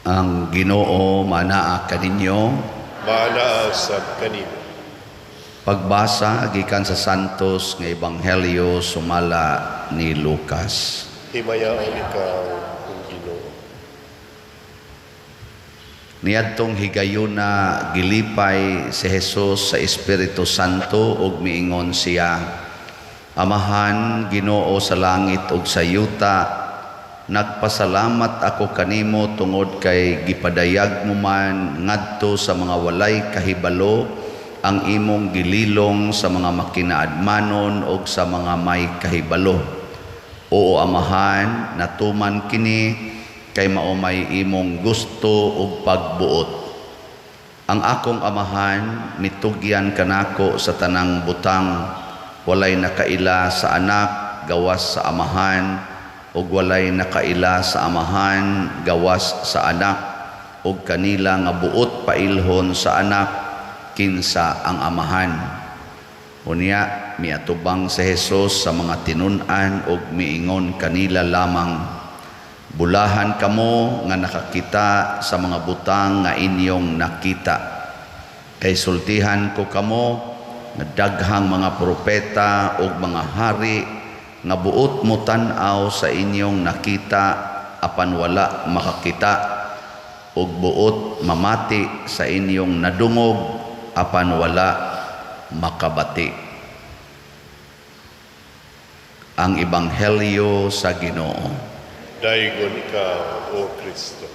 Ang Ginoo manaa kaninyo. Maanaa sad kanimo. Pagbasa gikan sa Santos nga Ebanghelyo sumala ni Lucas. Himayaon ikaw, o Ginoo. Niadtong higayuna, gilipay si Jesus sa Espiritu Santo ug miingon siya, "Amahan, Ginoo sa langit ug sa yuta, nagpasalamat ako kanimo tungod kay gipadayag mo man ngadto sa mga walay kahibalo ang imong gililong sa mga makinaadmanon ug sa mga may kahibalo. Oo, Amahan, natuman kini kay mao may imong gusto ug pagbuot. Ang akong Amahan mitugyan kanako sa tanang butang. Walay nakaila sa Anak gawas sa Amahan, ug walay nakaila sa Amahan gawas sa Anak ug kanila nga buot pailhon sa Anak kinsa ang Amahan." Unya miatubang si Jesus sa mga tinun-an ug miingon kanila lamang, "Bulahan kamo nga nakakita sa mga butang nga inyong nakita. Kay sultihan ko kamo nga daghang mga propeta ug mga hari nga buot mo tan-aw sa inyong nakita apan wala makakita, ug buot mamati sa inyong nadungog apan wala makabati." Ang Ebanghelyo sa Ginoo. Daygon ikaw, O Kristo.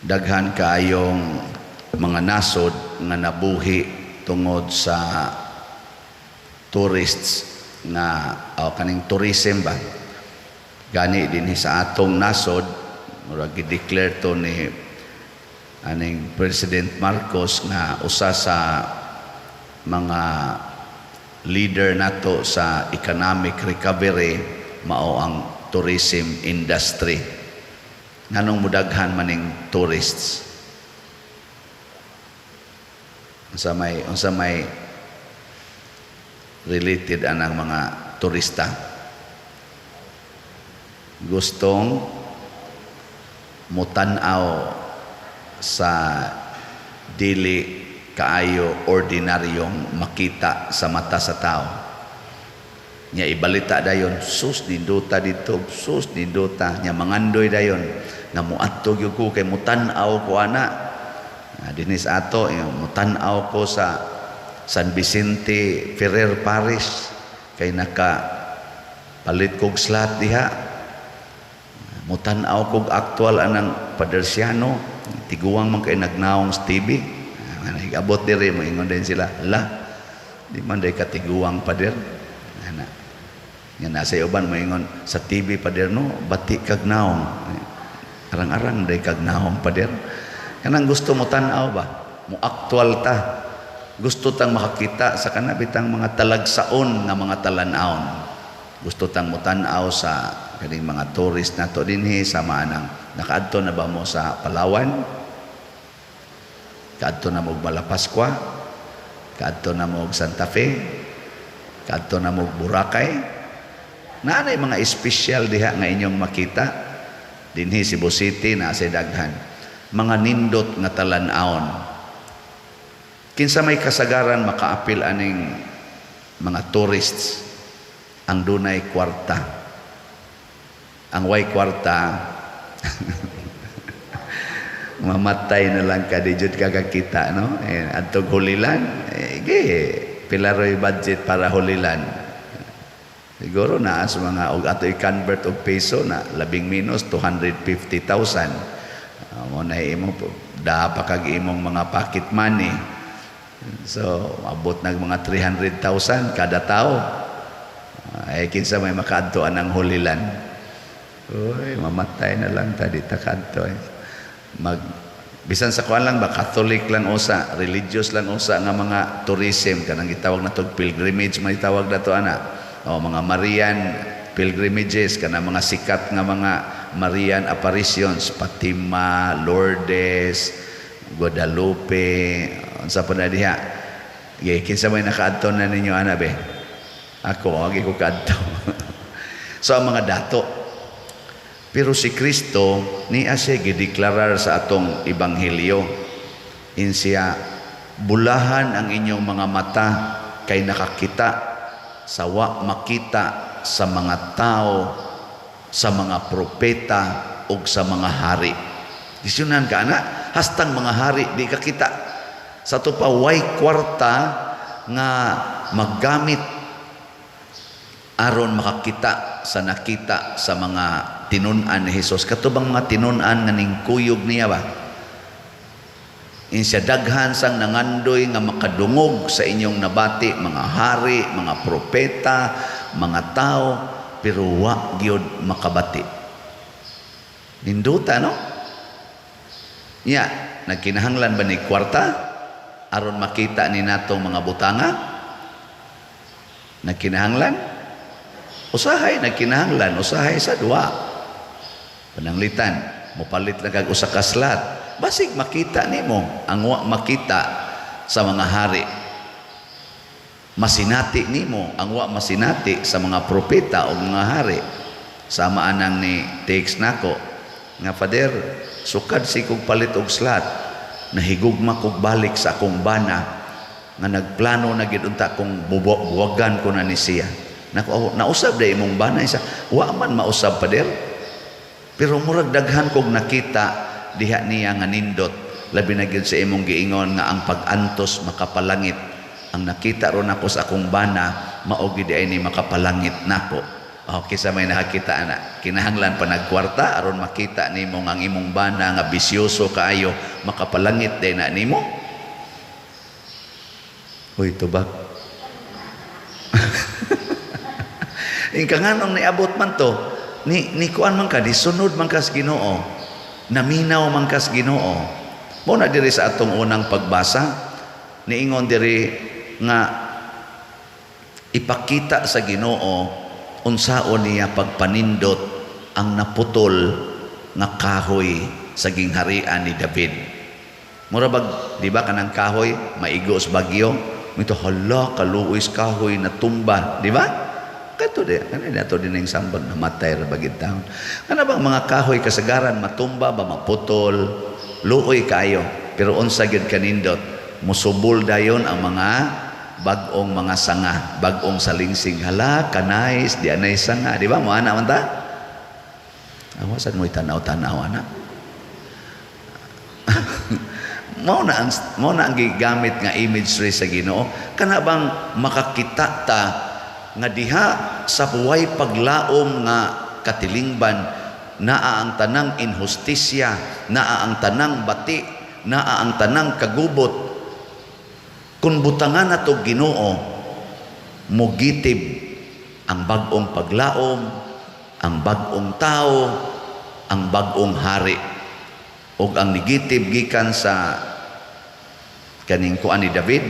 Daghan kaayong mga nasod nga nabuhi tungod sa tourists nga o kaning tourism ba. Gani dinhi sa atong nasod, murag gi-declare to ni aning President Marcos nga usa sa mga leader nato sa economic recovery mao ang tourism industry. Nganong mudaghan maning tourists? Unsa may related anang mga turista? Gustong mutan-aw sa dili kaayo ordinaryong makita sa mata sa tao. Nya ibalita dayon, "Sus, nindota dito, sus, nindota." Nya mangandoy dayon nga muadto gyud ko kay mutan-aw ko ana. Dinhi sa ato, yung mutan-aw ko sa San Vicente Ferrer Parish kay naka palit kog slot diha. Mutan-aw kog aktual anang Padersiano, tiguang man kay nagnaong sa TV. Abot diri, moingon din sila, "La, di man day katiguang pader." Ana. Nga nasa uban moingon sa TV, "Pader no, bati kag naong. Arang-arang day kag naong, pader." Kanang gusto mo tan-aw ba? Mo aktual ta. Gusto tang makakita sa kana bitang mga talagsaon nga mga talan-awon. Gusto tang mutan-aw sa kaning mga tourist nato dinhi, sama anang nakaadto na ba mo sa Palawan? Kaadto na mo og Malapascua? Kaadto na mo og Santa Fe? Kaadto na mo og Boracay? Naa nay mga espesyal diha nga inyong makita. Dinhi Cebu City naa say daghan mga nindot nga talan-awon. Kinsa may kasagaran makaapil aning mga tourists? Ang dunay kwarta. Ang way kwarta, mamatay na lang ka, di jud ka kakita, no? Eh, adtog Holy Land, eh, ge, pila ro'y budget para Holy Land? Siguro naa sa mga, og ato i-convert og peso na, labing minus 250,000. Mo na imo da pa kag imong mga pocket money. So, abot nag mga 300,000 kada tao. Eh, kinsa may makaadto anang Holy Land? Uy, mamatay na lang ta, di ta kadto eh. Mag bisan sa kuan lang ba, Catholic lang usa, religious lang usa nga mga tourism, kanang gitawag nato pilgrimage, may tawag nato ana. O mga Marian pilgrimages, kanang mga sikat nga mga Marian apparitions, Fatima, Lourdes, Guadalupe, unsa pa na diha? Ge, kinsa may nakaadto na ninyo ana be? Ako, wagi ko kadto. So ang mga dato. Pero si Kristo, niya siya gideklarar sa atong ebanghelyo. Insiya, bulahan ang inyong mga mata kay nakakita sa wa makita sa mga tao, sa mga propeta ug sa mga hari. Disyunan ka ana, hastang mga hari di ka kita. Sa ato pa way kwarta nga maggamit aron makakita sa nakita sa mga tinun-an ni Hesus. Kato bang mga tinun-an nga ning kuyog niya ba? Insya daghan sang nangandoy nga makadungog sa inyong nabati, mga hari, mga propeta, mga tao, pero wa gyud makabati. Ninduta, no? Nya, nagkinahanglan ba ni kwarta aron makita ni natong mga butanga? Nagkinahanglan? Usahay nagkinahanglan, usahay sa duwa. Pananglitan, mopalit lang kag usa ka slot. Basig makita nimo ang wa makita sa mga hari. Masinati nimo ang wa masinati sa mga propeta o mga hari. Sama anang ni text nako nga, "Father, sukad si kog palit og slot, nahigugma kog balik sa akong bana nga nagplano na gid unta kong buwagan ko na ni siya." Nako, "Oh, nausab day imong bana?" Isa, "Wa man mausab, Father, pero murag daghan kog nakita diha niya nga nindot, labi na gyud sa imong giingon nga ang pag-antos makapalangit. Ang nakita ron ako sa akong bana, mao gid ay ni makapalangit nako." Okay, sa may nakakita ana, kinahanglan pa nagkwarta aron makita nimo nga ang imong bana nga bisyoso kaayo makapalangit day na nimo? Uy, tubak. Ing nganong niabot man to, ni kuan man ka, di sunod man kas Ginoo, naminaw man kas Ginoo. Mo na diri sa atong unang pagbasa, niingon diri nga ipakita sa Ginoo unsaon niya pagpanindot ang naputol nga kahoy sa gingharian ni David. Mura bag, di ba kanang kahoy maigo sa bagyo, mito hala kaluoy sa kahoy natumba, di ba? Kato di, kanina ato din ang sambag namatay ra bagid taon. Kana bang mga kahoy kasagaran matumba ba, maputol, luoy kayo, pero unsa gyud kanindot, musubol dayon ang mga bag-ong mga sanga, bag-ong salingsing. Hala, kanais, di anay sanga, di ba? Mo ana man ta? Awasan mo tanaw-tanaw ana. Mao na ang gigamit nga imagery sa Ginoo. Kana bang makakita ta nga diha sa buhay paglaom nga katilingban, naa ang tanang inhustisya, naa ang tanang bati, naa ang tanang kagubot. Kung butangan nato Ginoo, mugitib ang bag-ong paglaom, ang bag-ong tao, ang bag-ong hari. Og ang nigitib gikan sa kaning kuan ni David,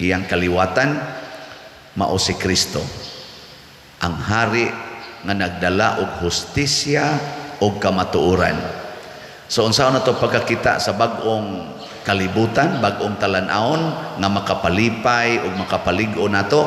iyang kaliwatan, mao si Kristo. Ang hari nga nagdala og hustisya og kamatuoran. So unsaon na to pagkakita sa bag-ong kalibutan, bag-ong talan-awon nga makapalipay ug makapalig-o nato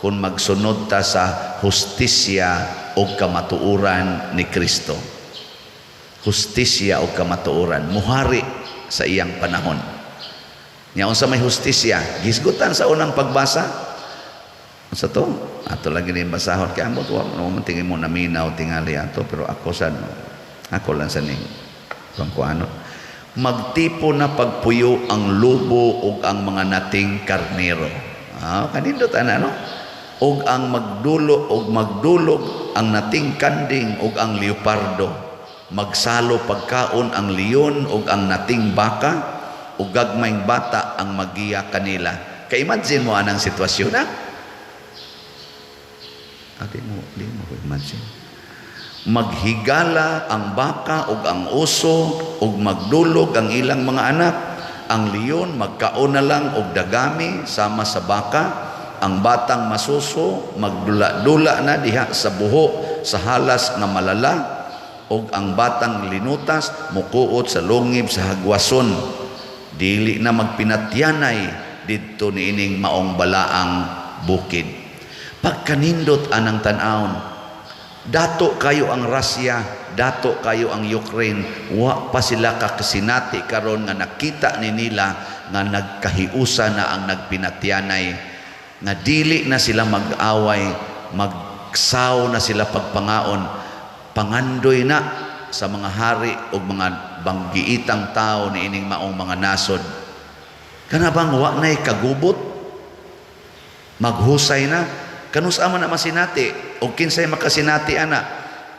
kung magsunod ta sa hustisya ug kamatuoran ni Kristo. Hustisya ug kamatuoran, muhari sa iyang panahon. Nya unsa may hustisya? Gisgutan sa unang pagbasa. Unsa to? Ato lagi ni basahon kay ambot wa man tingin mo naminaw tingali ato, pero ako sa ako lang sa ning kuan. Magtipo na pagpuyo ang lobo ug ang mga nating karnero. Kanindot ana, no? Og ang magdulo og magdulog ang nating kanding ug ang leopardo. Magsalo pagkaon ang leon ug ang nating baka ug gagmayng bata ang magiya kanila. Ka-imagine mo anang sitwasyon na? Di mo ko imagine. Maghigala ang baka ug ang oso ug magdulog ang ilang mga anak. Ang leon magkaon na lang og dagami sama sa baka. Ang batang masuso magdula-dula na diha sa buho sa halas nga malala, ug ang batang linutas mukuot sa lungib sa hagwason. Dili na magpinatyanay didto niining maong balaang bukid. Pagkanindot anang tan-awon. Dato kayo ang Russia, dato kayo ang Ukraine, wa pa sila kakasinati karon nga nakita ni nila nga nagkahiusa na ang nagpinatyanay, nga dili na sila mag-away, magsaw na sila pagpangaon, pangandoy na sa mga hari o mga banggiitang tao ni ining maong mga nasod. Kana bang wa na'y kagubot? Maghusay na. Kanus-a man na masinati o kinsay makasinati ana?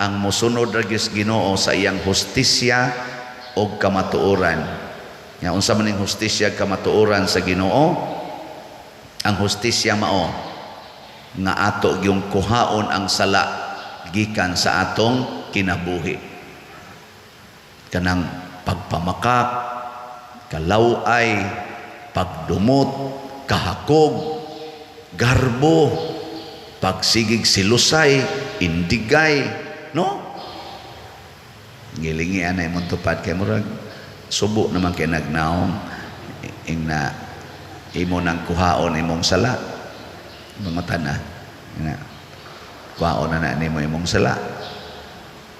Ang mosunod ra gyud Ginoo sa iyang hustisya og kamatuoran. Nya unsa man ning hustisya ug kamatuoran sa Ginoo? Ang hustisya mao nga ato gyung kuhaon ang sala gikan sa atong kinabuhi. Kanang pagpamakak, kalaway, pagdumot, kahakog, garbo, pagsigig silusay, indigay, no? Gilingi anay mong tupad kay murag subo naman kay nagnaong ing na imo nang kuhaon imong sala. Mga tana, na kuhaon na na nimo imong sala.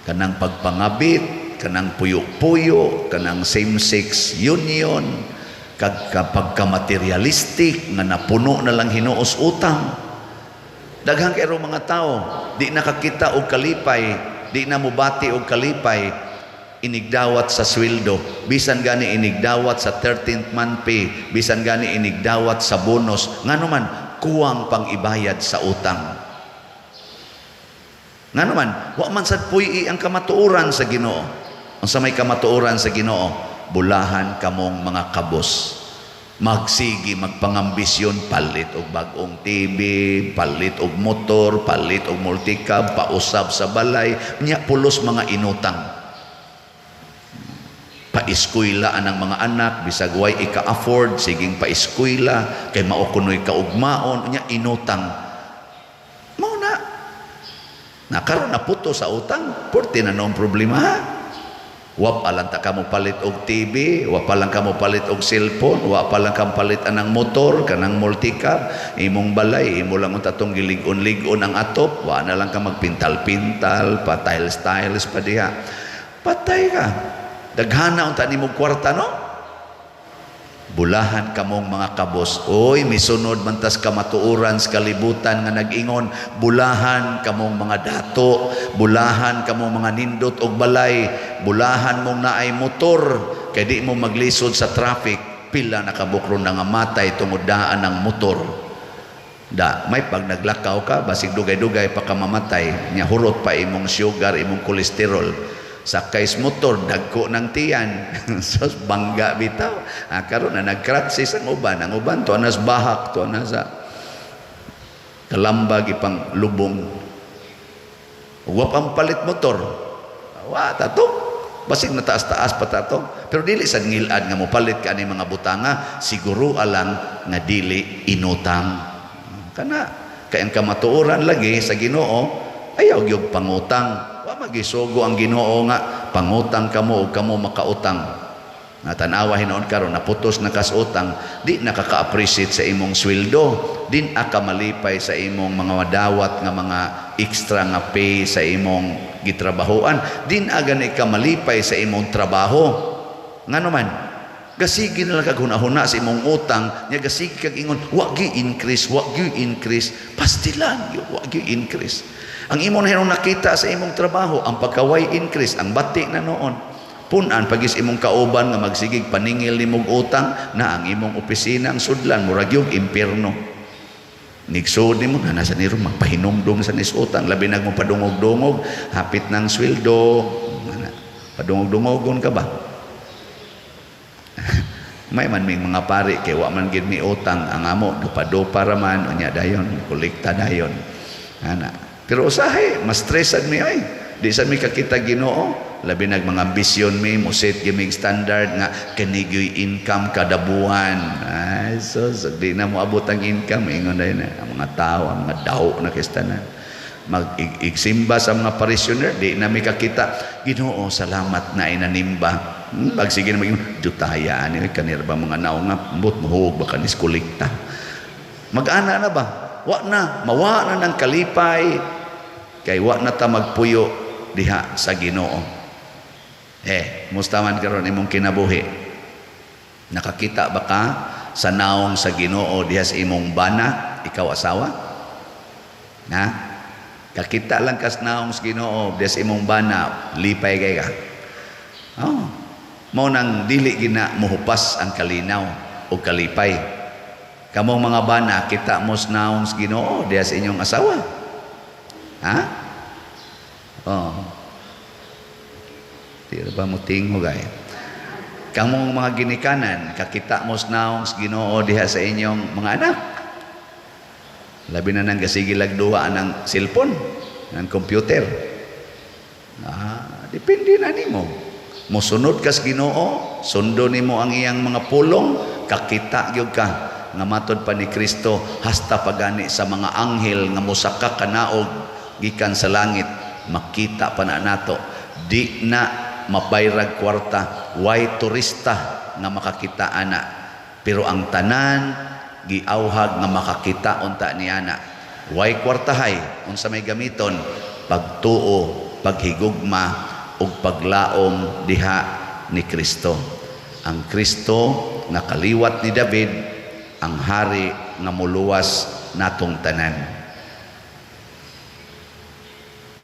Kanang pagpangabit, kanang puyo-puyo, kanang same-sex union, kag pagka-materialistic nga napuno na lang hinuos utang. Daghang kay mga tao di nakakita og kalipay, di na mobati og kalipay inigdawat sa sweldo, bisan gani inigdawat sa 13th month pay, bisan gani inigdawat sa bonus. Ngano man? Kuwang pang ibayad sa utang. Ngano man? Wa man sad puy ang kamatuoran sa Ginoo. Unsa may kamatuoran sa Ginoo? Bulahan kamong mga kabos. Magsigi magpangambisyon, palit og bag-ong TV, palit og motor, palit og multicab, pausab sa balay, nya pulos mga inutang. Paeskwela anang mga anak bisag way ika-afford, siging paeskwela kay mao kunoy kaugmaon, nya inutang. Mao na na karon naputo sa utang, porte na noong problema, ha? Wa pa lang ta kamo palit og TV, wa pa lang kamo palit og cellphone, wa pa lang kamo palit anang motor, kanang multicab, imong balay, imo lang unta tong gilig-on-lig-on ang atop, wa na lang ka magpintal-pintal, pa tiles-tiles pa diha. Patay ka. Daghana unta nimo kwarta, no? Bulahan kamong mga kabos. Oy, misunod man tas kamatuoran sa kalibutan nga nag-ingon, bulahan kamong mga dato, bulahan kamong mga nindot og balay, bulahan mong naay motor, kay di mo maglisod sa traffic, pila na kabukron na nga matay tungod daan ng motor. Da, may pag naglakaw ka, basig dugay-dugay pa ka mamatay, nya hurot pa imong sugar, imong kolesterol. Sakay sa motor, dagko ng tiyan. Sos, bangga bitaw. Ah, karon na nagkratsis ang uban. Ang uban, tuwa na sa bahak, tuwa na sa kalamba, ipang lubong. Wa pang palit motor. Wa, tato. Basig na taas-taas pa tato. Pero dili sa ngilad nga mopalit ka ani mga butanga, siguro alang nga dili inutang. Kana, kay ang kamatuoran lagi sa Ginoo, ayaw gyud pangutang. Wa magisugo ang Ginoo nga pangutang kamo o kamo makautang. Natanawa hinuon karon naputos na kas utang, di nakaka-appreciate sa imong sweldo, di na ka malipay sa imong mga madawat nga mga extra nga pay sa imong gitrabahoan, di na gani ka malipay sa imong trabaho. Ngano man? Gasigi na lang kag hunahuna sa imong utang, nya gasigi kag ingon, wa gi increase, wa gi increase, pastilan gyud, wa gi increase. Ang imo na nakita sa imong trabaho, ang pagkaway increase, ang bati na noon. Punan pagis imong kauban nga magsigig paningil nimong utang na ang imong opisina ang sudlan murag yung impierno. Nigsud nimo na nasa niro magpahinumdum sa nis utang, labi nag mo padungog-dungog, hapit ng sweldo, padungog-dungogon ka ba? May man may mga pari kay wa man gid mi utang ang amo, dupa-dupa ra man, unya dayon kolekta dayon. Ana. Pero usahay mas stress sad mi ay. Di sad mi kakita Ginoo, labi nag mga ambisyon mi, mo set gyud standard nga kani gyud income kada buwan. Ay so di na mo abot ang income, ingon dayon na ang mga tao, ang mga daw na kistanan. Mag-igsimba sa mga parishioner, di na mi kakita Ginoo, salamat na inanimba. Pag sige na mag dutaya ani kanir ba mga naong nga mbot muhug ba kanis kolekta. Mag-ana na ba? Wa na, mawa na ng kalipay kay wa na ta magpuyo diha sa Ginoo. Eh, musta man karon imong kinabuhi? Nakakita ba ka sa naong sa Ginoo diha sa imong bana, ikaw asawa? Na? Kakita lang kas naong sa Ginoo diha sa imong bana, lipay kay ka. Oh. Mao nang dili gina muhupas ang kalinaw o kalipay. Kamong mga bana, kita mo sa naong sa Ginoo diha sa inyong asawa. Ha? Oh. Di ba mo tingog ay? Kamong mga ginikanan, kakita mo sa naong sa Ginoo diha sa inyong mga anak. Labi na nang gasige lag duwa ng cellphone, ng computer. Ah, depende na nimo. Mosunod kas Ginoo, sundo nimo ang iyang mga pulong, kakita gyud ka nga matod pa ni Kristo, hasta pagani sa mga anghel nga mosaka kanaog gikan sa langit, makita pa na nato. Di na mabayrag kwarta, way turista nga makakita ana, pero ang tanan giawhag nga makakita unta ni ana. Way kwartahay. Unsa may gamiton? Pagtuo, paghigugma ug paglaom diha ni Kristo, ang Kristo nga kaliwat ni David, ang hari nga muluwas natong tanan.